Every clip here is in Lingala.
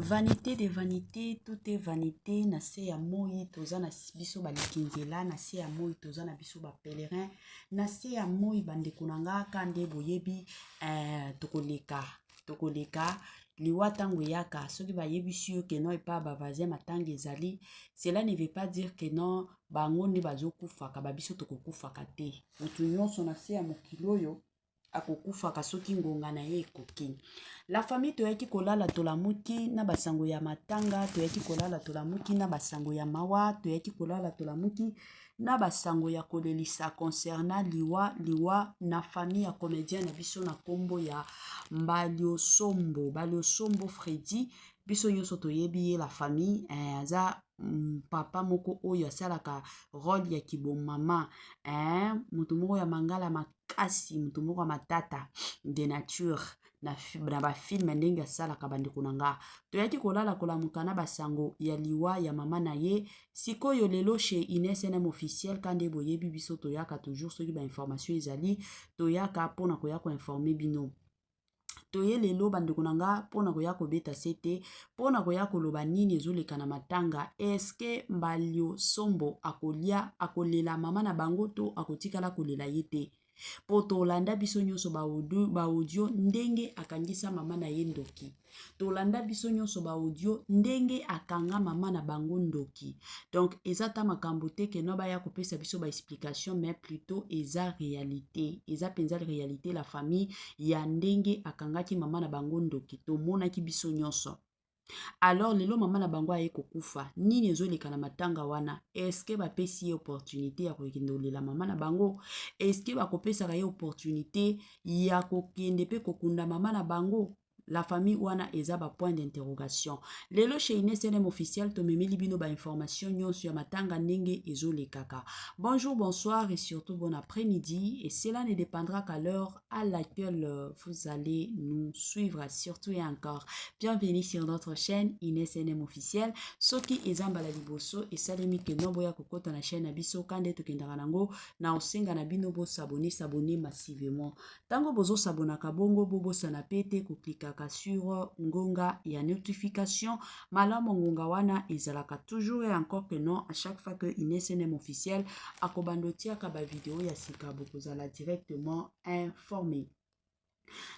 Vanite de vanite, tout est vanite na se ya moyi toza na biso baleki nzela na se ya moyi toza na biso ba pèlerin na se ya moyi bandeko na nga ka nde boyebi eh, tokoleka tokoleka liwa ntango eyaka soki bayebisi yo ke non epa ba voisin matanga ezali cela ne veut pas dire que non bango nde bazokufaka ba biso tokokufaka te moto nyonso na se ya mokili oyo akokufaka soki ngonga na ye ekoki. La famille toyaki kolala tolamuki na basango ya matanga, toyaki kolala tolamuki na basango ya mawa, toyaki kolala tolamuki na basango ya kolelisa concernant liwa liwa na famille ya comedien na biso na kombo ya Mbaliosombo Mbaliosombo Freddy biso nyonso toyebi ye la famille eh, aza papa moko oyo asalaka role ya kibomama eh, moto moko ya mangala makasi moto moko ya matata de nature na, na bafilme ndenge asalaka bandeko na nga toyaki kolala kolamuka na basango ya liwa ya mama na ye sikoyo lelo chez Ines NM officiel ka nde boyebi biso toyaka toujours soki bainformation ezali toyaka mpona koya koinforme bino Toye lelo bandeko na nga pona koya kobeta sete pona koya koloba nini ezoleka na matanga eske Mbalio Sombo akolia akolela mama na bango to akotikala kolela ye te po tolanda biso nyonso ba audio ndenge akangisa mama na ye ndoki Tolanda biso nyonso ba audio ndenge akanga mama na bango ndoki. Donc eza ta makambo te que no baya kopesa biso ba explication mais plutôt eza realite. Eza penza realite la famille ya ndenge akangaki mama na bango ndoki. Tomonaki biso nyonso. Alors lelo mama na bango aye kokufa, nini ezoleka na matanga wana? Est-ce que bapesi ye opportunité ya kokende kolela mama na bango? Est-ce que bakopesaka ye opportunité ya kokende pe kokunda mama na bango? La famille wana eza ba point d'interrogation. Lelo chez Ines NM officiel tomemeli bino ba information nyonso ya matanga ndenge ezolekaka. Bonjour, bonsoir et surtout bon après-midi et cela ne dépendra qu'à l'heure à laquelle vous allez nous suivre surtout et encore. Bienvenue sur notre chaîne Ines NM officiel. Soki eza mbala liboso esalemi ke no boya kokota na chaîne na biso kande tokendaka nango na osenga na bino bo s'abonner s'abonner massivement. Tango bozo s'abonnaka bongo bo bosana pe te ko cliquaka sur ngonga ya notification malamu ngonga wana ezalaka toujours et encore que non à chaque fois que Ines NM officiel akobanda otiaka ba video ya sika bokozala directement informé.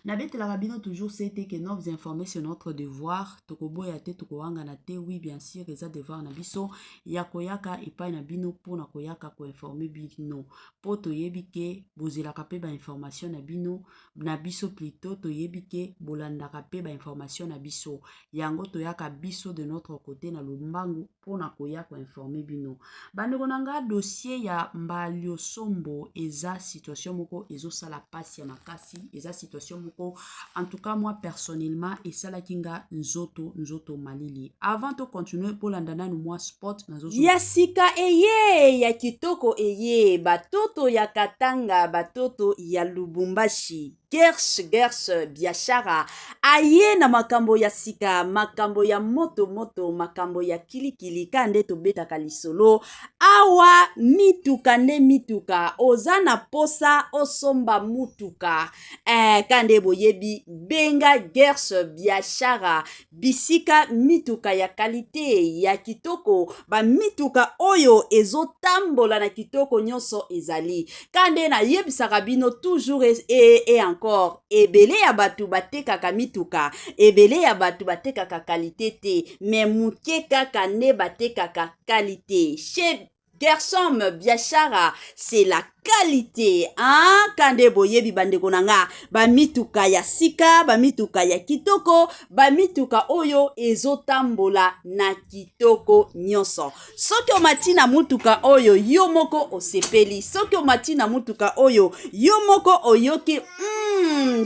Nabetelaka bino toujours CT que nous vous informer c'est notre devoir tokoboya te tokowangana te oui bien sûr eza devoir na biso ya koyaka epai na bino mpo na koyaka koinforme bino po toyebi ke bozelaka pe ba information na bino na biso plutot toyebi ke bolandaka pe ba information na biso yango toyaka biso de notre cote na lombangu pona koya ko informe bino bandeko na nga dossier ya Mbaliosombo eza situation moko ezosala pasi ya makasi eza situation moko en tout cas moi personnellement esalaki nga nzoto nzoto malili avant to continuer bolanda nanu mwa spot nazo ya sika eye ya kitoko eye batoto ya katanga batoto ya lubumbashi gersh gersh biashara aye na makambo ya sika makambo ya moto moto makambo ya kilikili ka nde tobetaka lisolo awa mituka nde mituka oza na posa osomba mutuka eh, ka nde boyebi benga gersh biashara bisika mituka ya kalite ya kitoko bamituka oyo ezotambola na kitoko nyonso ezali ka nde nayebisaka bino toujours et, et, et encore ebele ya bato batekaka mituka ebele ya bato batekaka kalite te me moke kaka nde batekaka kalite chez Gersom Biashara c'est la qualité hein? Kande boyebi bandeko na nga bamituka ya sika bamituka ya kitoko bamituka oyo ezotambola na kitoko nyonso soki omati na mutuka oyo yo moko osepeli soki omati na mutuka oyo yo moko oyoki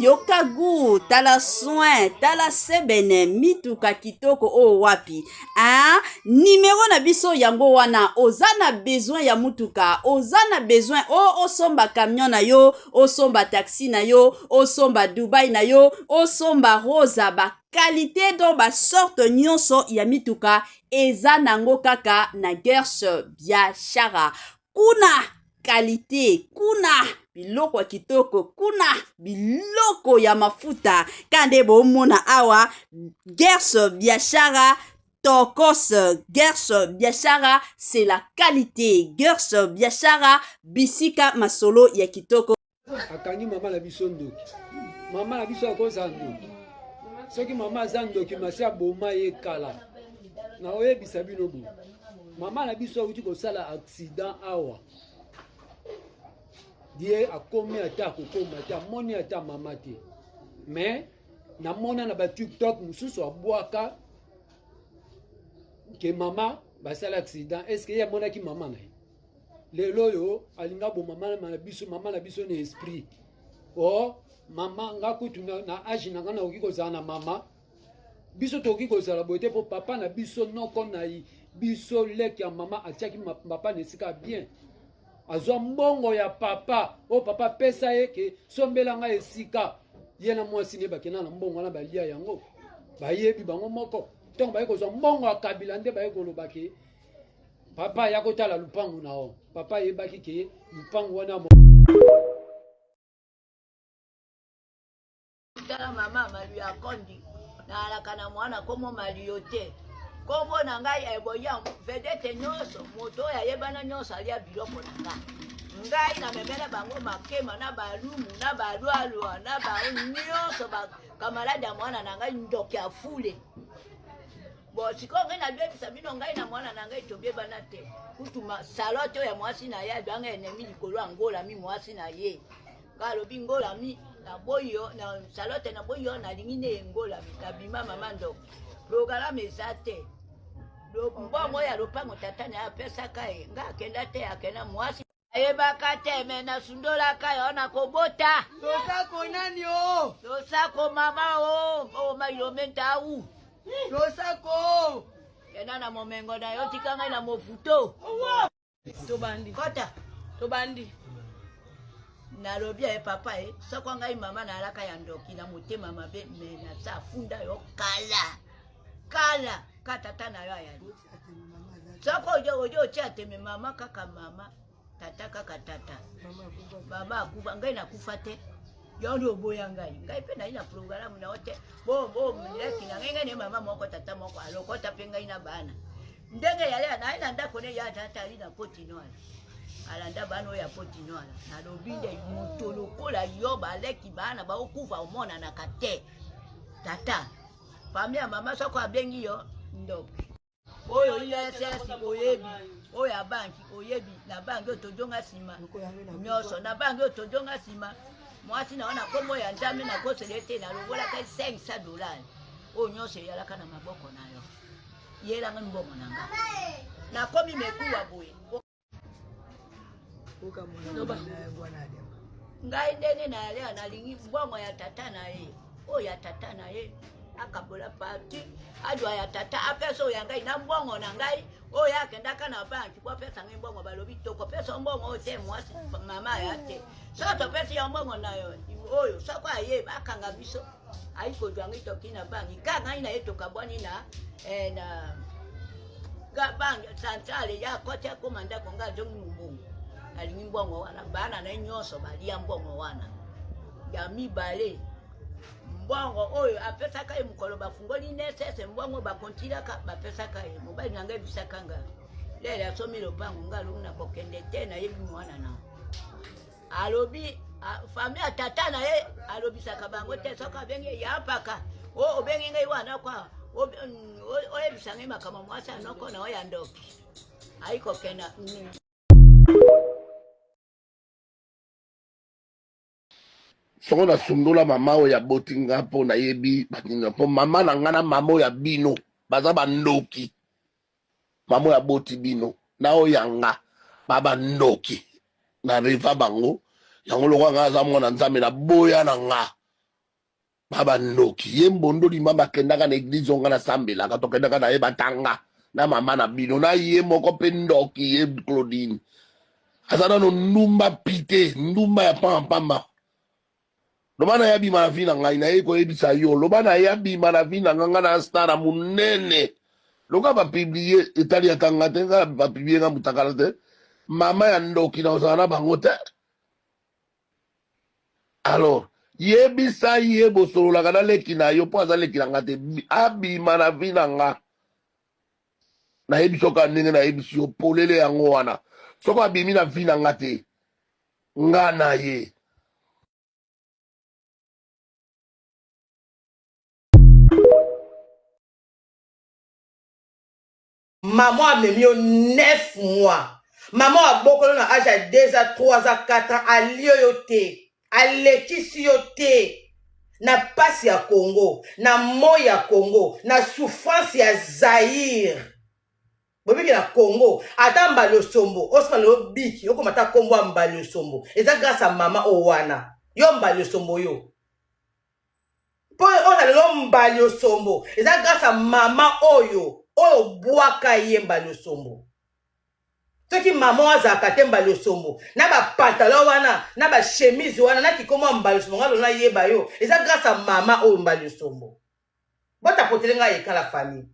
yoka gu tala soin tala sebene mituka kitoko oyo wapi ah, nimero na biso yango wana oza na besoin ya mutuka oza na besoin o osomba camion na yo osomba taxi na yo osomba dubai na yo osomba rosa ba qualité donc basorte nyonso ya mituka eza nango kaka na gerse biashara kuna qualité kuna. Biloko ya kitoko kuna, biloko ya mafuta ka nde bomona awa. Gers Biashara Tokos, Gers Biashara c'est la qualité. Gers Biashara bisika masolo ya kitoko. Akangi mama na biso ndoki. Mama na biso akozala ndoki? Soki mama aza ndoki, masi aboma ye kala. Na oyebisa bino boye, mama na biso awuti kosala accident awa, ye akomi ata akokoma te, amoni ata mama te. Mais namona na batiktok mosusu abwaka ke mama basala accident. Est ce que ye amonaki mama na ye? Lelo oyo alinga boma mama na biso, mama na biso na esprit. O oh, mama nga kutu na, na age na nga nakoki kozala na mama biso, tokoki kozala boye te, mpo papa na biso, noko na biso, leki ya mama, atiaki papa na esika bien. Azwa mbongo ya papa oyo papa apesa ye ke sombela ngai esika. Ye na mwasi ne bakenda na mbongo wana, balia yango, bayebi bango moko. Ntango baye kozwa mbongo ya Kabila, nde baye koloba ke papa ya kotala lupangu na yo. Papa ayebaki ke lupangu wana. Tala mama Malu ya kondi, naalaka na mwana komo Maluyo te. Kombo na ngai eboya vedete nyonso, moto oyo ayebana nyonso alia biloko na ngai. Ngai namemela bango makema na balumu na balwalwa na bango nyonso, bakamalade ya mwana na ngai ndoki ya fule. Bon, sikoyo ngai nabebisa bino, ngai na mwana na ngai tobebana te. Kutu salote oyo ya mwasi na ye azwanga enemi likolo ya ngolami mwasi na ye. Nga alobi ngolami naboyi yo na salote, naboyi yo, nalingi nde ngolami. Nabima mama ndoko, programme eza te. Mbongo ya lopango tata na ye apesaka ye, nga akenda te, akenda mwasi ayebaka te. Me nasundolaka yo nakobota. Losako nani o? Losako mama o, o mailome ntau. Losako. Kenda na momengo na yo, tika ngai na mofuto. Tobandi. Kota. Tobandi. Nalobi ye papa ye, soko ngai mama nalaka ya ndoki na motema mabe, me nasa afunda yo kala kala ka tata na yo ayali. Soko ojo ojo otia teme mama kaka mama, tata kaka tata. Mama akufa, ngai nakufa te. Yo nde oboya ngai, ngai mpe nayi na programme na yo te. Bo bo leki na ngai, ngai ne mama moko tata moko, alokota mpe ngai na bana ndenge yale naye na ndako ne ya tata ali na kotinoala, alanda bana oyo ya kotinoala. Nalobi nde moto lokola yo, baleki bana baokufa, omonanaka te. Tata fami ya mama soko abengi yo ndoki oyo ISS oyebi, oyo ya banki oyebi, na banki oyo tozonga nsima nyonso, na banki oyo tozonga nsima. Mwasi na yo na nkombo ya Nzambe nakosela ete nalongolaka 500 dollar oyo nyonso eyalaka na maboko na yo. Yelanga mbongo na nga, nakomi mekuwa boye. Ngai ndenge nayalea, nalingi mbongo ya tata na ye, oyo ya tata na ye akabola parti, azwa ya tata, apesa oyo ya ngai na mbongo na ngai oyo akendaka na banki po apesa ngai mbongo. Balobi tokopesa mbongo oyo te, mwasi mama ya te. Soki topesi yo mbongo na yo oyo, soko ayeba akanga biso. Ayi kozwa ngai toki na banki ka ngai na ye tokabwani na eh, na ga banki centrale ya akoti akoma ndako, ngai azongi mombongo, alingi mbongo wana. Bana na ye nyonso balia mbongo wana ya mibale. Mbongo oyo apesaka ye mokolo bafungoli nesese, mbongo bakontilaka bapesaka ye. Mobali na ngai ebisaka nga lele asomi lopango, nga alongi na kokende te. Nayebi mwana na alobi famille ya tata na ye alobisaka bango te. Soki abengi ya paka, obengi ngai wana kwa oyebisa ngai makambo mwasi ya noko na oyo ya ndoki ayi kokenda. Soko nasundola mama oyo aboti nga, mpo nayebi baninga, mpo mama na nga na mama oyo ya bino baza bandoki. Mama oyo aboti bino na oyo ya nga ba bandoki. Na reva bango yango lokola nga aza mwana Nzambe, naboya na nga ba bandoki. Ye mbondo limamba akendaka na eglize oyo nga nasambelaka, tokendaka na ye, batanga na mama na bino na ye moko mpe ndoki. Ye Claudine aza nano ndumba pite, ndumba ya pamba. Loba na ye abima na vi na ngai. Naye koyebisa yo, loba na ye abima na vi na ngai. Ngai na star ya monene, loka bapublie etali ata nga te. Ngai bapublie nga mutakala te. Mama ya ndoki, na kozala na bango te. Alors yebisa ye bosololaka na leki na yo mpo aza leki na nga te, abima na vie na nga. Nayebisi yo kaka ndenge nayebisi yo polele yango wana. Soko abimi na vie na nga te, nga na ye. Maman amemi yo 9 mois. Maman abokolo na age ya 2 ans, 3 ans, 4 ans, alie yo te. Alekisi yo te. Na pasi ya Congo, na moi ya Congo, na souffrance ya Zaïre. Bobiki na Congo, ata mbali osombo, osima lelo biki, okoma ata kombo ya mbali osombo. Eza grâce à mama oyo wana. Yo mbali osombo yo. mpo oyo na lelo mbali osombo eza grâce ya mama oyo oyo obwaka ye mbali osombo soki mama oyo azalaka te mbali osombo na bapantalon wana na bachemise wana na kikomo ya mbali osombo ngai lelo nayeba yo eza grâce ya mama oyo mbali osombo botapotele ngai ekala famille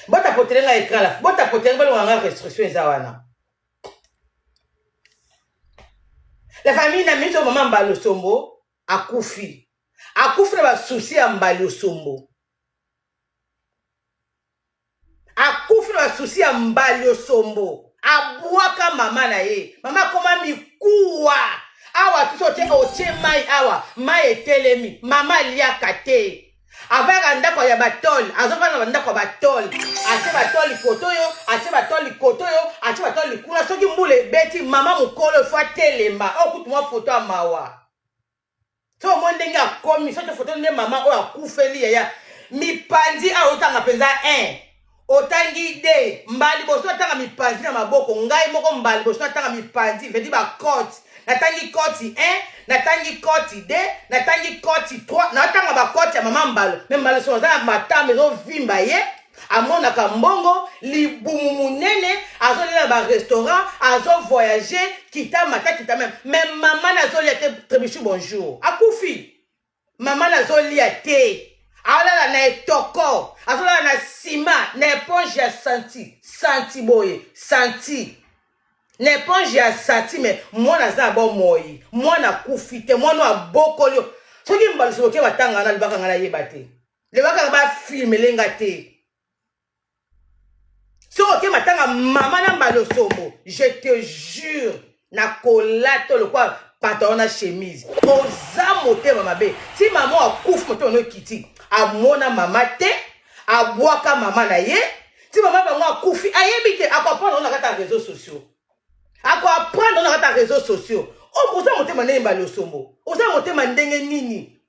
botapotele ngai ekala botapotele balonga ngai restriction eza wana La famille na miso mama Mbali Osombo akufi. Akufi na ba souci ya Mbali Osombo. Akufi na ba souci ya Mbali Osombo. Abwaka mama na ye. Mama akoma mikuwa. Awa tuso otie otie mai awa, mai etelemi. Mama aliaka te. avandaka ndako ya batole, azovanda na bandako ya batole, atie batole koto oyo, atie batole koto oyo, atie batole kuna. Soki mbula ebeti, mama mokolo efo atelema. Oyo kutu mwa foto ya mawa. So omoni ndenge akomi, soki foto nde mama oyo akufeli yaya mipanzi awa otanga mpenza 1 otangi de mbala liboso natanga mipanzi na maboko ngai moko mbala liboso natanga mipanzi vedi bacote natangi koti 1 natangi koti 2 natangi koti 3 natanga bakoti ya mama mbalo me mbalo so aza na matama ezovimba ye amonaka mbongo libumu monene azolia na barestaurant azovoyage kita mata kita meme me mama nazolia te trebichu bonjour akufi Mama nazolia te alala na etoko azolala na sima na eponge ya santi santi boye santi na eponge ya santi me mwana aza na bomoi mwana akufi te mwana oyo abokoli yo soki mbalusi boke batanga wana libaka ngai nayeba te libaka bafilmele nga te soki oke matanga mama na mbalosombo je te jure nakolata lokola pantalon na chemise oza motema mabe ti mama akufi motema no ekiti amona mama te abwaka mama na ye ti mama bango akufi ayebi te akoaprendre na kati ya réseau sociaux akoaprendre na kati ya réseau sociaux oza motema ndenge mbalosombo oza motema ndenge nini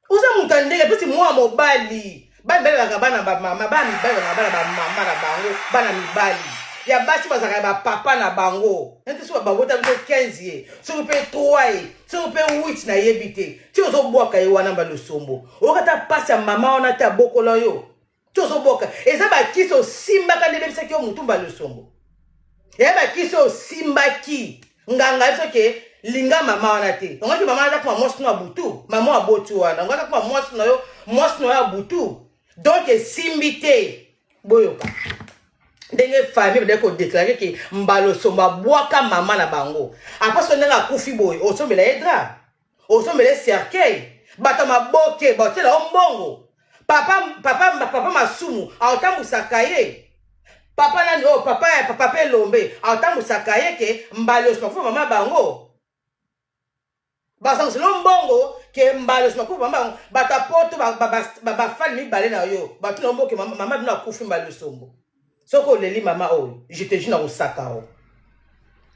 oza moto ya ndenge mpesi mwa mobali bana mibali bazalaka bana bamama bana mibali bazalaka bana bamama na bango bana mibali ya basi bazalaka ya bapapa na bango nete soki babota biso 15 ye soki mpe 3 ye soki mpe 8 nayebi te ti ozobwaka ye wana mbalosombo okata mpasi ya mama wana te abokola yo ti ozoboka eza bakisi osimbaka nde ebebisaki yo mutu mbala osombo eya bakisi osimbaki nganga biso ke linga mama wana te ongaki mama wana akoma mwasi no ya butu mama aboti wana ongaki akoma mwasi na yo mwasi na yo ya butu donc esimbi te boyoka ndenge famille bandaki kodeklare ke mbala osombo abwaka mama na bango apaso ndenge akufi boye osombela ye drap osombela ye cercueil bato ya maboke baotiela yo mbongo papa papa papa masumu aotambwisaka ye papa nani oyo oh, papa ya papa pe elombe aotambwisaka ye ke mbali osima kufa mama bango basangiselo mbongo ke mbali osima kufa mama bango bato ya poto bafani mibale na yo bato na mboke mama bino akufi mbali osombo soki oleli mama oyo je te jure nakosaka o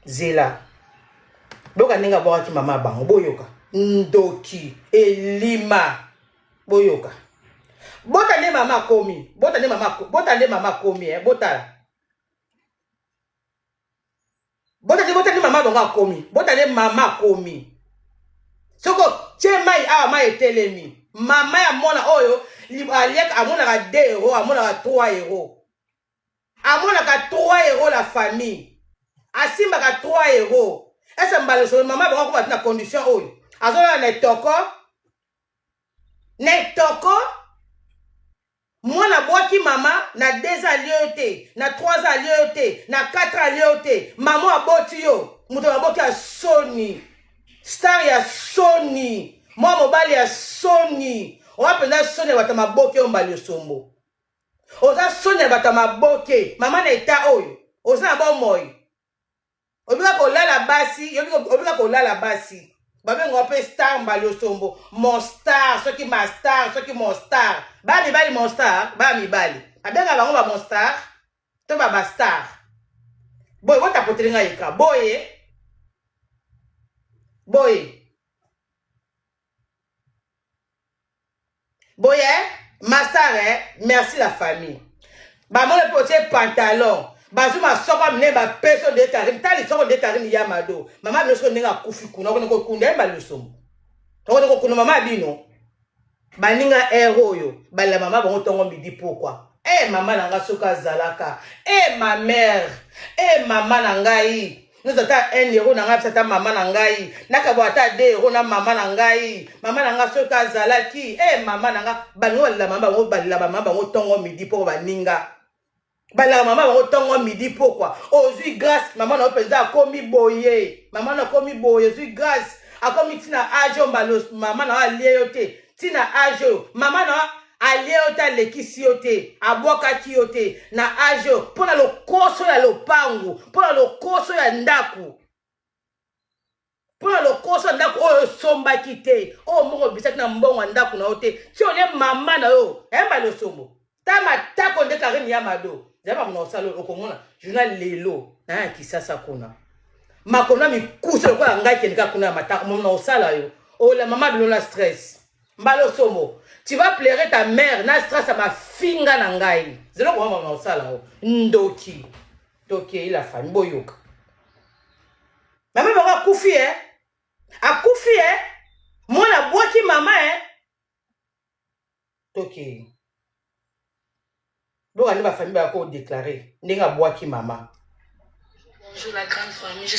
zela boyoka ndenge abwakaki mama ya bango boyoka ndoki elima boyoka bota nde mama akomi bota nde mama bota nde mama akomi eh, botala bota nde bota nde mama bango akomi bota nde mama akomi soki otie mai awa mai etelemi mama ya mwana oyo aliaka amonaka 2 euro amonaka 3 euro amonaka 3 euro la famille asimbaka 3 euro ese mbala solo mama bango akoma na condition oyo azolala na etoko na etoko. Mwana abwaki mama na 2 ans alie yo te, na 3 ans alie yo te, na 4 ans alie yo te. Mama aboti yo, moto maboki ya soni. Star ya soni. Mwa mobali ya soni. Oza mpenza soni ya bato ya maboke yo mbali osombo. Oza soni ya bato ya maboke. Mama na eta oyo, oza na bomoi. Obika kolala basi, obika kolala basi. Babenga mpe star mbali osombo, mon star, soki ma star, soki mon star. Ba mibali mon star, ba mibali. Babenga bango ba mon star to ba ba star. Boye botapoteli ngai eka. Boye. Boye. Boye, ma star, eh? Merci la famille. Bamona mpe otie pantalon. Bazwi masoko ya minene bapesi nde Karine. Tala lisoko nde Karine ya mado. Mama bino soko ndenge akufi kuna okende kokunda ye mbala lusombo. Okende kokunda mama bino. Baninga heure oyo balela mama bango tongo midi pokwa. Eh mama na nga soki azalaka. Eh ma mère. Eh mama na ngai. Noza ata 1 euro na ngai apesa ata mama na ngai. Nakabwa ata 2 euro na mama na ngai. Mama na ngai soki azalaki. Eh mama na ngai. Baninga balela mama bango balela mama bango tongo midi pokwa baninga. Balela mama bango tongo midi pokwa. Ozui grâce mama na yo mpenza akomi boye. Mama na akomi boye ozui grâce. Akomi tina age oyo mbalo mama na yo alie yo te. Tina age oyo mama na yo alie yo te alekisi yo te abwakaki yo te na age oyo mpo na lokoso ya lopangu mpo na lokoso ya ndako mpo na lokoso ya ndako oyo osombaki te oyo moko obisaki na mbongo ya ndako na yo te ti olie mama na yo yamba losombo ta matako nde Karine ya mado zala makambo na kosala okomona journal lelo na ya kisasa kuna makolo na mikuse lokola ngai kende kaka kuna ya matako mama na kosala yo ola mama bino na stress mbala osomo tu vas pleurer ta mère na stress ya mafinga na ngai zela okoma mama na kosala yo ndoki tokei la famille boyoka mama bango akufi e akufi e mwana abwaki mama e tokei boka nde bafamille baya kodeklare ndenge abwaki mama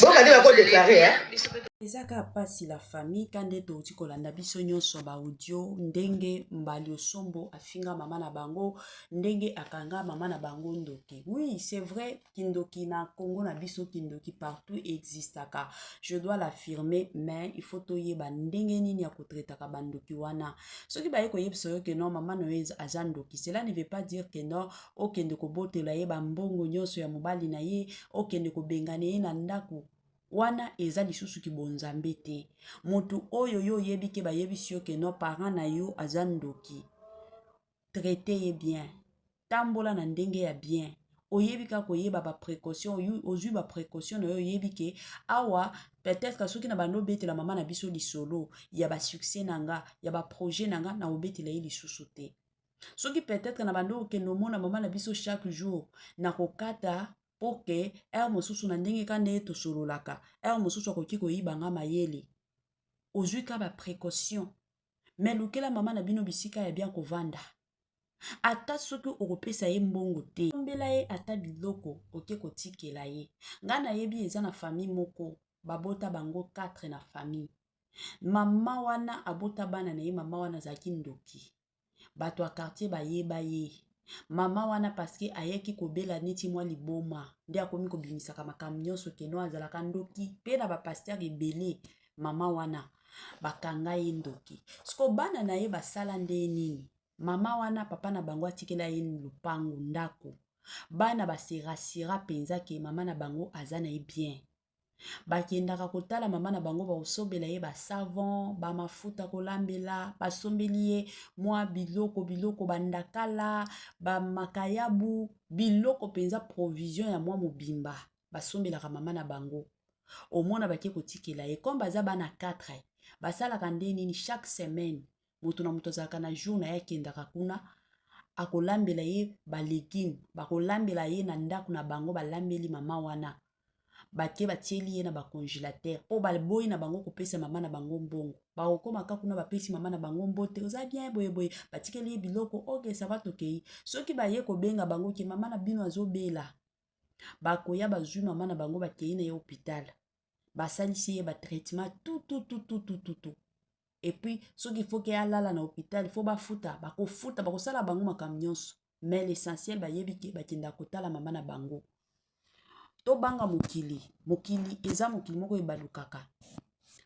boka nde bakodeklare eh? Eza kaka pasi la famille ka nde touti kolanda biso nyonso ba audio ndenge Mbali Osombo afinga mama na bango ndenge akanga mama na bango ndoki oui c'est vrai kindoki na Congo na biso kindoki partout existaka je dois l'affirmer mais il faut toyeba ndenge nini ya kotraitaka bandoki wana soki baye koyebisa yo ke non mama na yo aza ndoki cela ne veut pas dire que non okende kobotela ye bambongo nyonso ya mobali na ye okende kobengana ye na ndako wana eza lisusu kibonzambe te motu oyo yo oyebi ke bayebisi yo ke non parent na yo aza ndoki traite ye bien tambola na ndenge ya bien oyebi kaka koyeba ba précaution ozwi ba précaution na yo oyebi ke awa peut-être soki na bando obetela mama na biso lisolo ya ba succès na nga ya ba projet na nga na obetela ye lisusu te soki peut-être na bando okende omona mama na biso chaque jour na kokata po ke heure mosusu na ndenge ka ndenge tosololaka heure mosusu akoki koyiba nga mayele ozwi ka ba précaution mais lukela mama na bino bisika ya bien kovanda ata soki okopesa ye mbongo te sombela ye ata biloko oke kotikela ye ngai nayebi eza na famille moko babota bango 4 na famille mama wana abota bana na ye mama wana azalaki ndoki bato ya quartier bayeba ye mama wana parceke ayaki kobela neti mwa liboma nde akomi kobimisaka makambo nyonso keno azalaka ndoki mpe na bapaster ebele mama wana bakanga ye ndoki siko bana na ye basala nde nini mama wana papa na bango atikela ye lopango ndako bana baserasira mpenza ke mama na bango aza na ye bien Bakendaka kotala mama na bango bakosombela ye ba savon, ba mafuta kolambela, basombeli ye mwa biloko biloko ba ndakala, ba makayabu, biloko mpenza provision ya mwa mobimba basombelaka mama na bango. Omona bake kotikela ye comme baza bana 4 basalaka nde nini chaque semaine moto na moto azalaka na jour na ye akendaka kuna akolambela ye ba legume bakolambela ye na ndako na bango balambeli mama wana bake batieli ye na ba congelateur mpo baboyi na bango kopesa mama na bango mbongo bakokoma kaka kuna bapesi mama na bango mbote oza bien boye boye batikeli ye biloko oke sava tokei soki baye kobenga bango ke mama na bino azobela bakoya bazwi mama na bango bakei na ye hopital basalisi ye ba traitement tutututututu. Et puis soki faut ke alala na hôpital, faut bafuta, bakofuta, bakosala bango makambo nyonso. Mais l'essentiel, bayebi ke bakendaka kotala mama na bango. Tobanga mokili. Mokili eza mokili moko ebalukaka.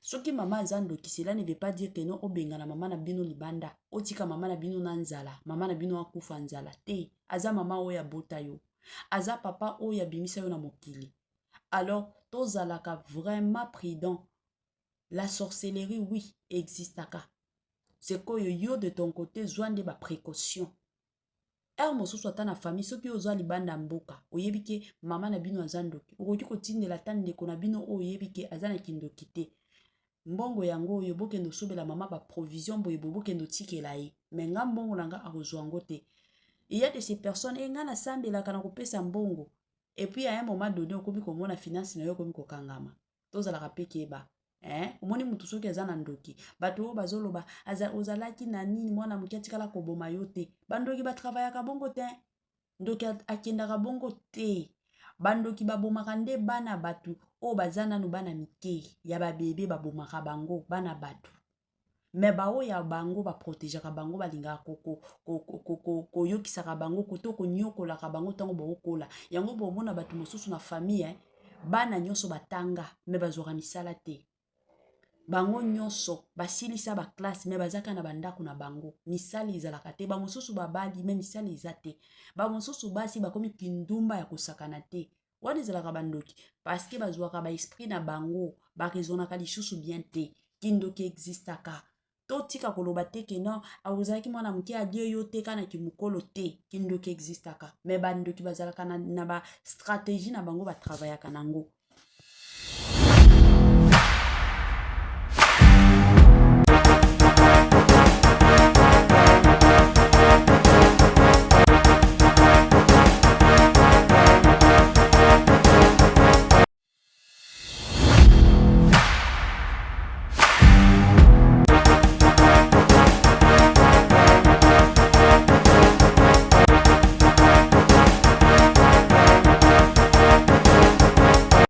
Soki mama aza ndoki, cela ne veut pas dire que non, obengana mama na bino libanda, otika mama na bino na nzala, mama na bino akufa nzala te. Aza mama oyo abota yo, aza papa oyo abimisa yo na mokili. Alors tozalaka vraiment prudent. La sorcellerie, oui, existaka. Sikoyo yo, de ton côté, zwa nde baprécaution. Heure mosusu, ata na famille, soki oza libanda mboka, oyebi ke mama na bino aza ndoki, okoki kotindela ata ndeko na bino oyo oyebi ke aza na kindoki te mbongo yango oyo: bokende osobela mama baprovision boye boye, bokende otikela ye, me nga mbongo na nga akozwa yango te. Il y a de ces personnes e nga nasambelaka na kopesa mbongo, et puis à un moment donné okomi komona finance na yo okomi kokangama. Tozalaka mpe keba, eh? Omoni mutu soki aza na ndoki, bato oyo bazoloba ozalaki na nini, mwana moke atikala koboma yo te. Bandoki batravayaka bongo te. Ndoki akendaka bongo te. Bandoki babomaka nde bana bato oyo baza nanu bana mike ya babebe, babomaka bango bana bato. Me baoyo ya bango baprotegeaka bango, balingaka koyokisaka bango to konyokolaka bango ntango baokola. Yango bomona bato mosusu na famille, eh? Bana nyonso batanga, me bazwaka misala te. Bango nyonso basilisa baclasse, me bazaka na bandako na bango, misala ezalaka te. Bamosusu babali, me misala eza te. Bamosusu basi bakomi kindumba ya kosakana te. Wana ezalaka bandoki, parce que bazwaka baesprit na bango, baraisonnaka lisusu bien te. Kindoki existaka. Totika koloba te ke non, ozalaki mwana moke, alie yo te, kana kimokolo te. Kindoki existaka, me bandoki bazalaka na bastratégie na bango, batravayaka nango.